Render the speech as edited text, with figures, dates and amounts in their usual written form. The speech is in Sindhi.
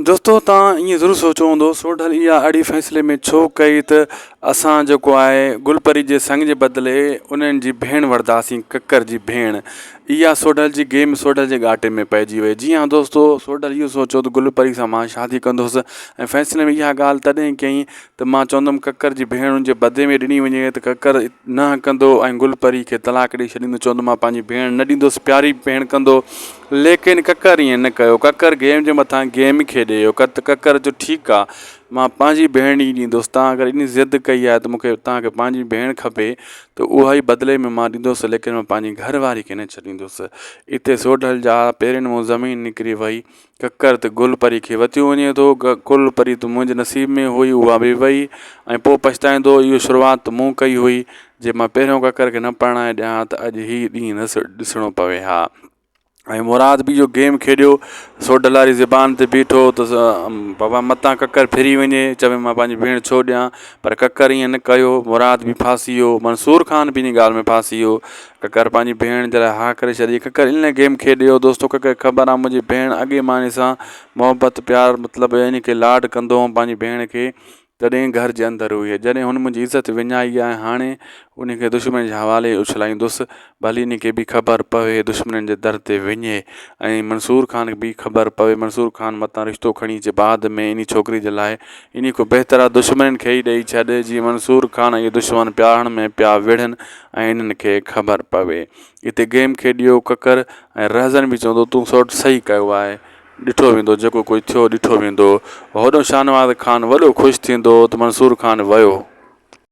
دوستو توهان ائين ضرور سوچيو هوندو سوڍل اها اهڙي فيصلي ۾ ڇو ڪئي ته اسان جيڪو آهي گل پري جي سڱ جي بدلي انهن جي ڀيڻ وٺنداسين ڪڪر جي ڀيڻ اها سوڍل جي گيم سوڍل جي ڳاٽي ۾ پئجي وئي جي ها دوستو سوڍل اهو سوچيو ته گل پري سان مان شادي ڪندس ۽ فيصلي ۾ اها ڳالهه تڏهن ڪيائين ته مان چوندم ڪڪر جي ڀيڻ ان جي بدلي ۾ ڏني وڃي ته ڪڪر نه ڪندو ۽ گل پري کي طلاق ڏئي ڇڏيندو چوندو مان پنهنجي ڀيڻ نه ڏيندس پياري ڀيڻ ڪندو ليڪن ڪڪر ائين نه ڪيو. ڪڪر گيم جي مٿان گيم کيڏي ويو. ڪڪر چيو ٺيڪ آ مان پنهنجي ڀيڻ ئي ڏيندس تان اگر ايڏي ضد ڪئي آهي ته مون کي توهان کي پنهنجي ڀيڻ کپي ته اها ئي بدلي ۾ مان ڏيندس ليڪن مان پنهنجي گهر واري کي نه ڇڏيندس. اتي سوڍل جا پيرن مون زمين نڪري وئي. ڪڪر ته گل پري کي وتيو وڃي ٿو. گل پري ته منهنجي نصيب ۾ هئي اها به وئي ۽ پوء پڇتائيندو اهو شروعات ته مون ڪئي هئي جي مان پهريون ڪڪر کي نه پرڻائي ڏيان ها ته اڄ هي ڏينهن نه ڏسڻو پوي ها. ۽ مراد به اهو گيم کيڏيو سو ڊلاري زبان تي بيٺو ته بابا متان ڪڪر ڦري وڃي چوي مان پنهنجي ڀيڻ ڇو ڏيان پر ڪڪر ائين نه ڪيو مراد به ڦاسي ويو منصور خان به ان ڳالهه ۾ ڦاسي ويو ڪڪر پنهنجي ڀيڻ جي لاء ها ڪري ڇڏي ڪڪر ان گيم کيڏيو دوستو ڪڪر کي خبر آهي منهنجي ڀيڻ اڳي مان ان سان محبت پيار مطلب ان کي لاڏ ڪندو هئم پنهنجي ڀيڻ کي تڏهن گهر جي اندر هئي. جڏهن هن منهنجي عزت وڃائي آهي ۽ هاڻي ان کي دشمنن جي حوالي اڇلائيندس. ڀلي ان کي به خبر پوي دشمنن جي در تي وڃي ۽ منصور خان کي به خبر پوي. منصور خان متان رشتو کڻي اچي بعد ۾ انهي ڇوڪري جي لاء. انهي کان بهتر آهي دشمنن کي ئي ڏئي ڇڏ جيئن منصور خان ۽ دشمن پيارڻ ۾ پيا وڙهن ۽ انهن کي خبر پوي. اتي گيم کيڏيو ڪڪر ۽ رهزن به چوندو تون سوٽ صحيح ڪيو آهي. ڏٺو ويندو جيڪو ڪجهه ٿيو ڏٺو ويندو. هوڏهون شاهنواز خان وڏو خوش ٿيندو ته منصور خان ويو.